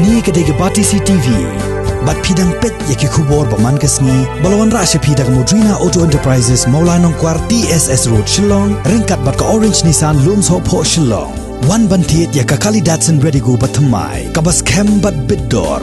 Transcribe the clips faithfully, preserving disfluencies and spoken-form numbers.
Kane ka dei ka Batesi T V. Bad phi dang peit ïa ki khubor ba man ka sngi, ba la wanrah sha phi da ka Modrina Auto Enterprises, Mawlai Nongkwar, T S S Road, Shillong, ryngkat bad ka Orange Nissan, Lumsohphoh, Shillong. Wan ban thied ïa ka Kali Datsun Redigo ba thymmai, kaba skhem bad bit dor.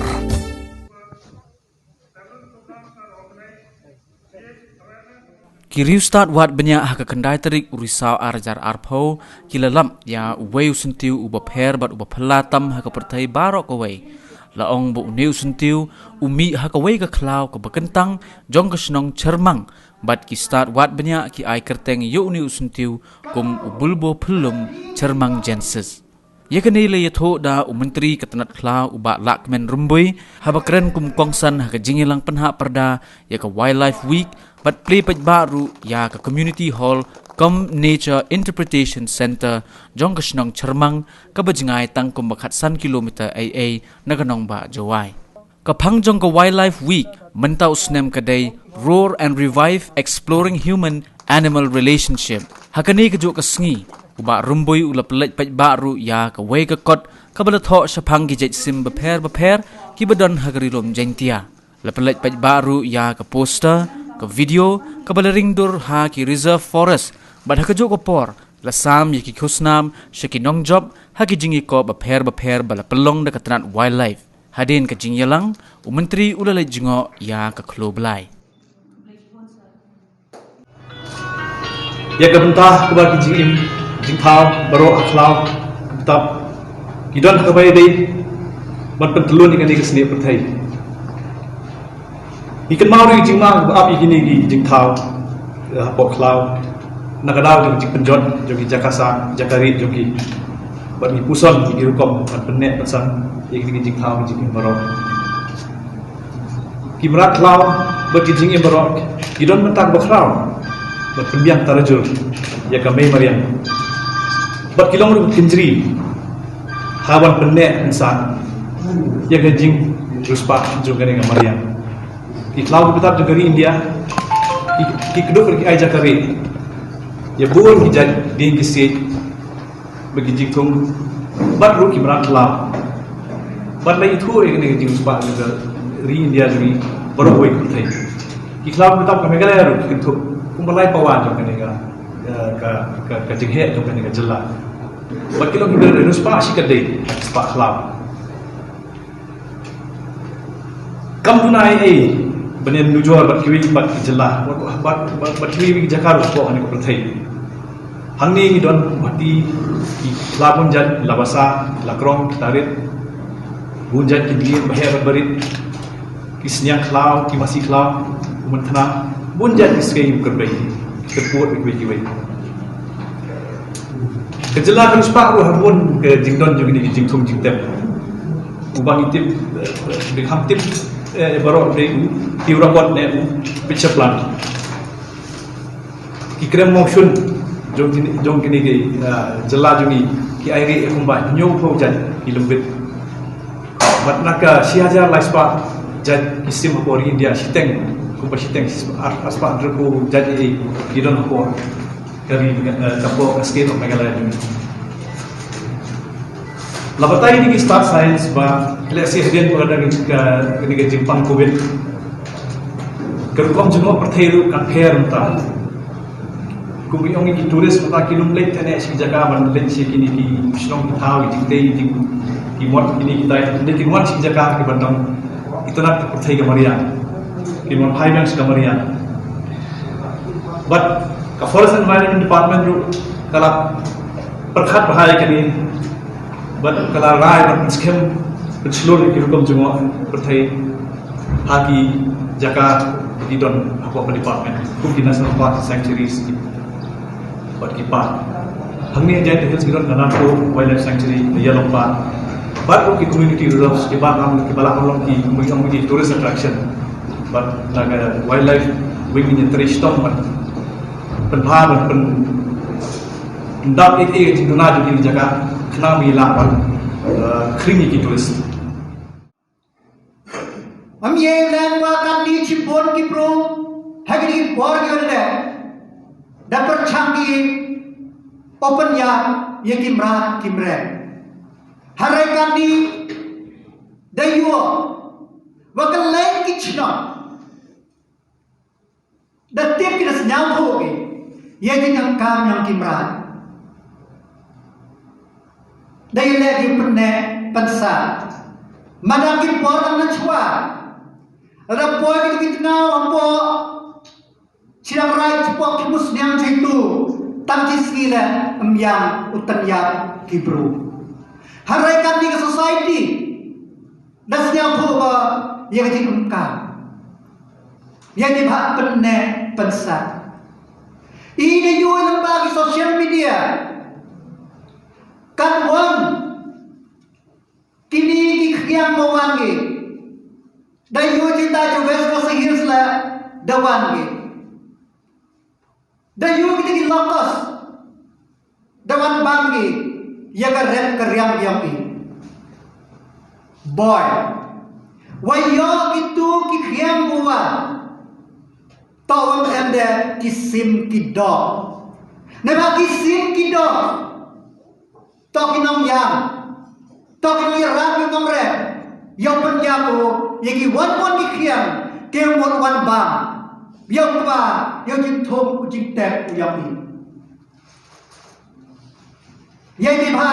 Ki riewstad wad bniah ha ka khyndai tarik u Risaw ar hajar arphew ki la lap ïa uwei u syntiew uba pher bad uba phylla tam ha ka pyrthei baroh kawei. La ong ba une u syntiew u mih ha kawei ka khlaw kaba kyntang jong ka shnong Chyrmang, bad ki stad wad bniah ki ai kyrteng ïa une u syntiew kum u Bulbo Phyllum Chyrmang Jensis. Ïa kane la ïathuh da u Myntri ka tnat khlaw u Bah Lahkmen Rymbui, haba kren kum u kongsan ha ka jingïalang pynhap pyrda ïa ka Wildlife Week, bad plie paidbah ruh ïa ka Community Hall cum Nature Interpretation Centre jong ka shnong Chyrmang, kaba jngai tang kumba khatsan kilometer ei ei na ka nongbah Jowai. Ka phang jong ka Wildlife Week mynta u snem ka dei Roar and Revive: Exploring Human Animal Relationship. Ha kane kajuh ka sngi, u Bah Rymbui u la pynleit paidbah ruh ïa kawei ka kot kaba la thoh shaphang ki jait sim bapher bapher kiba don ha ka Ri Lum Jaiñtia. La pynleit paidbah ruh ïa ka poster, ka video, kaba la ring dur ha ki reserve forest, bad ha kajuh ka por la sam ïa ki khusnam sha ki nongjop ha ki jingïakop bapher bapher ba la pynlong da ka tnat Wildlife. Hadien ka jingïalang, u Myntri u la leit jngoh ïa ka khloo blai. Ïa ka bynta kaba ki jingim jingthaw baroh ha khlaw, bynta ki don ha kaba ïadei ban pyntyllun ïa kane ka snieh pyrthei. Ngi kynmaw ruh ïa ka jingma ba ap ïa kine ki jingthaw, eh, hapoh khlaw, na ka daw jong ka jingpynjot jong ki jaka sah, jaka rieh jong ki. Bad ngi puson ïa ki rukom ban pynneh pynsan ïa kine ki jingthaw, ki jingim baroh. Ki mrad khlaw bad ki jingim baroh ki don mynta kaba khraw ban pynbiang tarajur ïa ka mei mariang. Bad ki long ruh ka kynjri ha ban pynneh pynsan ïa ka jingriewspah jong kane ka mariang. Ki khlaw ki btap jong ka ri India ki, ki kdup ki ai jaka rieh ïa bun ki jait dieng ki siej, ba ki jingthung bad ruh ki mrad khlaw. Bad la ïathuh ïa kane ka jingriewspah jong ka ri India jong ngi baroh kawei ka pyrthei. Ki khlaw ki btap ka Meghalaya ruh ki kynthup kumba lai pawa jong kane ka, eh, ka, ka, ka jingheh jong kane ka jylla. Bad ki long ki riewspah shikatdei, spah khlaw. Kam duna ei ei ban ïanujor bad kiwei pat ki jylla, bad, bad, bad, bad kiwei ki jaka ruh hapoh kane ka pyrthei. Hangne ngi don bad ki, ki khlaw bun jait, la basa, la krong, la rit, bun jait ki dieng baheh bad barit, ki sniang khlaw, ki masi khlaw, u mynthna, bun jait ki skei, u kyrpei, ki kyrpud, kiwei kiwei. Ka jylla ka riewspah ruh ha bun ka jingdon jong kine ki jingthung jingtep. Uba ngi tip, eh, bad kham tip, eh, baroh dei u Tiwrakot ne u Pitcha Plant. Ki krem mawshun jong kine, jong kine ki, eh, jylla jong ngi ki ai rieh ïa kumba hynñiewphew jait ki lum bit. Bad na ka shi hajar lai spah jait ki sim hapoh ri India, shiteng, kumba shiteng, ar, ar spah hynriewphew jait ei ei ki don hapoh ka ri, eh, ka pdeng ka state of Meghalaya jong ngi. La batai ïa ki stad science ba lehse hadien ba ka, ka, ka jingpang covid, ka rukom jngoh pyrthei ruh kan pher mynta. Kum ïa ngi ki tourist mynta ki lum leit tang sha ki jaka ban leit sha kine ki shnong ki thaw, ki jingtei, ki jing, ki mot kine kita, leit kin wan sha ki jaka kiban dang itynnad ka pyrthei ka mariang, kin wan phai biang sha ka mariang. Bad ka Forest Environment Department ruh ka la pyrkhat bha ïa kane, bad ka la rai ban pynskhem, pynshlur ïa ki rukom jngoh pyrthei ha ki jaka ki don hapoh ka department, kum ki national park, sanctuaries, bad ki park. Hangne ha Jaintia Hills ki don ka Natco Wildlife Sanctuary, ka Yalong Park, bad ruh ki community reserves kiba nang, kiba lah ban long ki, ki tourist attraction. Bad na ka wildlife wing ngi trei shitom ban pynbha, ban pyn, pyndap ïa ki jingduna jong ki jaka, khnang ba ngi lah ban, eh, khring ïa ki tourist. Ym ïeng lem ba katni shibun ki briew ha kine ki por ki wan leh da pyrshang ki open ïa, ïa ki mrad ki mrem. Hynrei katni Da ïoh wa ka leng ki chnong da tip ki, da sngewthuh ki ïa ki jingkam jong ki mrad. Da ïaleh ki pynneh pynsah. Mada ki por na chwa, da poi ki, ki tnga hapoh Chiang Rai, hapoh ki musniang jaitu, tang ki sngi leh ym ïam u tynïap ki bru. Hynrei kane ka society da sngewthuh ba ïa ka jingkam, ïa ki bha pynneh pynsah. I da ïoh lyngba ki social media kan wan kine ki khñiang ba wan ki. Da ïoh jingthoh jong West Khasi Hills la da wan ki. Da ïoh kita ki locust da wan bang ki ïa ka rep ka riang ïa ki. Boy, wa ïoh kitu ki khñiang ba wan, to wan em de ki sim ki doh. Naba ki sim ki doh, to ki nongïam, to ki nongïarap, ki nongrep, ïa pynïap u ïa ki wan wan ki khñiang, ki mut wan bang ïa u kpa, ïa u jingthung u jingtep u ïa ki. Ïa ki bha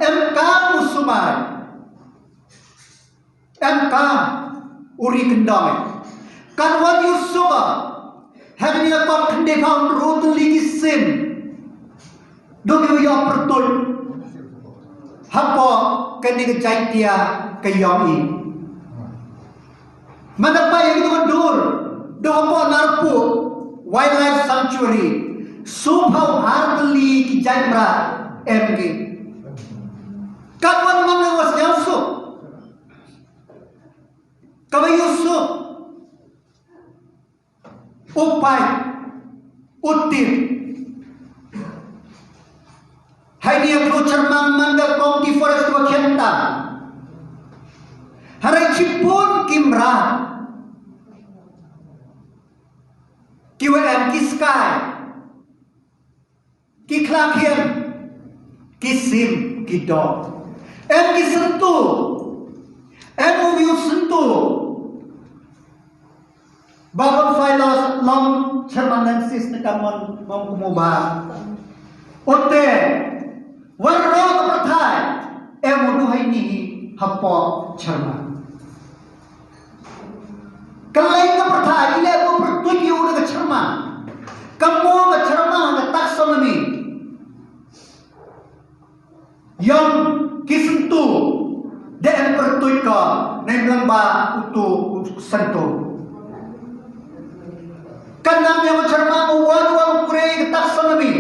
em kam u sumar. Em kam u ri kyndong. Kan wan ïa u suba ha kane ka kot khyndaiphew hynriew tylli ki sim. Duk ïa u ïoh pyrtuit hapoh kane ka jaiñtia ka ïong i. Manda pa ïa ki duk dur duk hapoh Narpuh Wildlife Sanctuary, sawphew ar tylli ki jait mrad em ki. Kan wan man ïa u sñiawsuk. Kaba ïohsngew u paid u tip. Hai ni ïa u Chyrmang man ka Kongti Forest wa khian ta. Hynrei shibun ki mrad ki wa em ki skai, ki khlakhian, ki sim, ki dok. Em ki syntu. Em u view syntu. Ba u Philos Longchyrmanensis ne ka mon mong kumu ba. Ote wan ro ka pyrthai em u duhai ni hapoh Chyrmang. Ka lei ka pyrthai i leh ba pyrtuit ïa u da ka Chyrmang. Ka mo ka Chyrmang ka taxonomy. Ïong ki syntu de em pyrtuit ka ne mlang ba utu u syntu. Ka nam ïong Chyrmang u wan wan u kre ka taxonomy.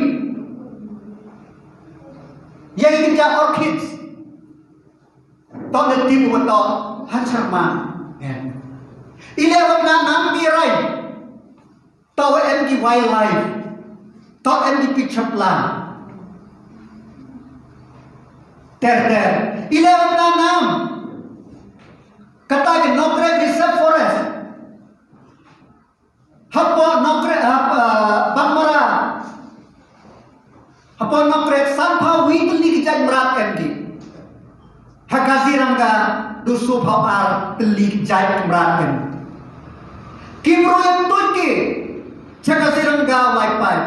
Ïa i ka orchids. To da tip u to ha Chyrmang. I leh ba na nam ki rai. To em ki wildlife. To em ki picture plan. Ter ter. I leh ba na nam. Kata ki Nokrek Reserve Forest. Hapoh Nokrek, hap, uh, Bangmara. Hapoh Nokrek sanphew wi tylli ki jait mrad em ki. Ha Kaziranga du sawphew ar tylli ki jait mrad em. Ki bru em tuid ki cha Kaziranga lai pai.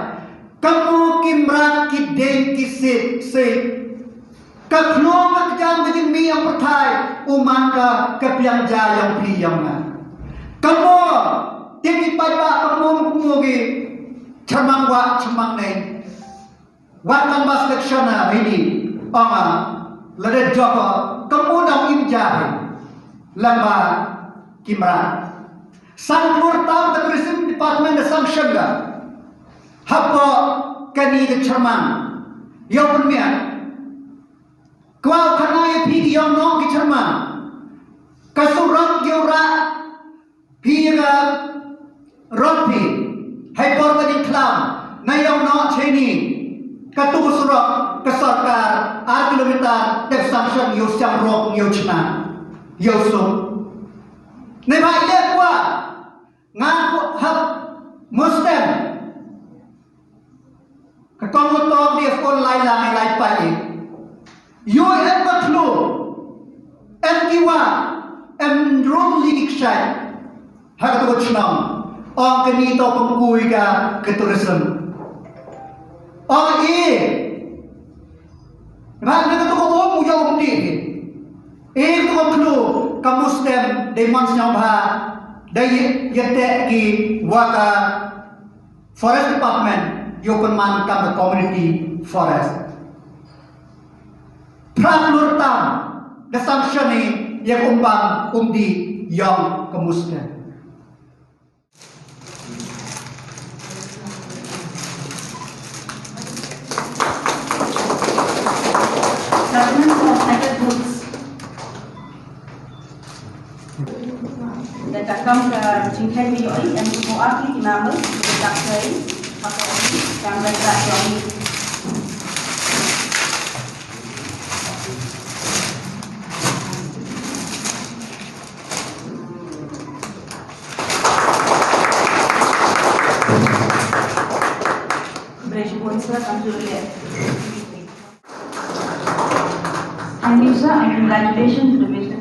Ka mu ki mrad ki dei ki sip sip. Ka khlo ka kjang ka jingmih ïa u pyrthai u man ka ka pliang ja ïong phi ïong nga. Ka mo tip i paidbah ka mo mo ki Chyrmang wa Chyrmang nei. Wat kan ba selection na ini ong a lada job ka mo na im ja hi lang ba ki mrad. San klur tam ka tourism department da sanction da. Hapoh kani ka Chyrmang ïa u pynmiat. Kwah khana ïa phi ki ïong noh ki Chyrmang. Ka surok ïa u rah phi ïa ka rot phi. Hai por ka ding khlam na ïong noh cheini. Ka tu ka surok ka sorkar ar kilometer dep sanction ïa u siang rok ïa u chna ïa u suk. Ne ba ïa kwah nga kwah hap mustem. Ka kong motor di phone lai lang lai pai. Yu em ba thlu. Em ki wa. Em rung li ki kshaid ha ka tu ka chnong. Ong kani to pengkui ka ka tourism. Ong i ba na ka tu ka um u yong di. I ka tu ka klu ka Mustem dei mon sñiawbha dei yete ki wa ka Forest Department yow pynman kam ka community forest. Phra klur tam da sanction i ya ka umbam umdi yong ka Mustem. Governance of Tiger Woods. Da ka kam ka jingkhein ïohi em ko ar ki namar da ka kai ka ko kam da ka ïohi. Congratulations, and congratulations to the Mister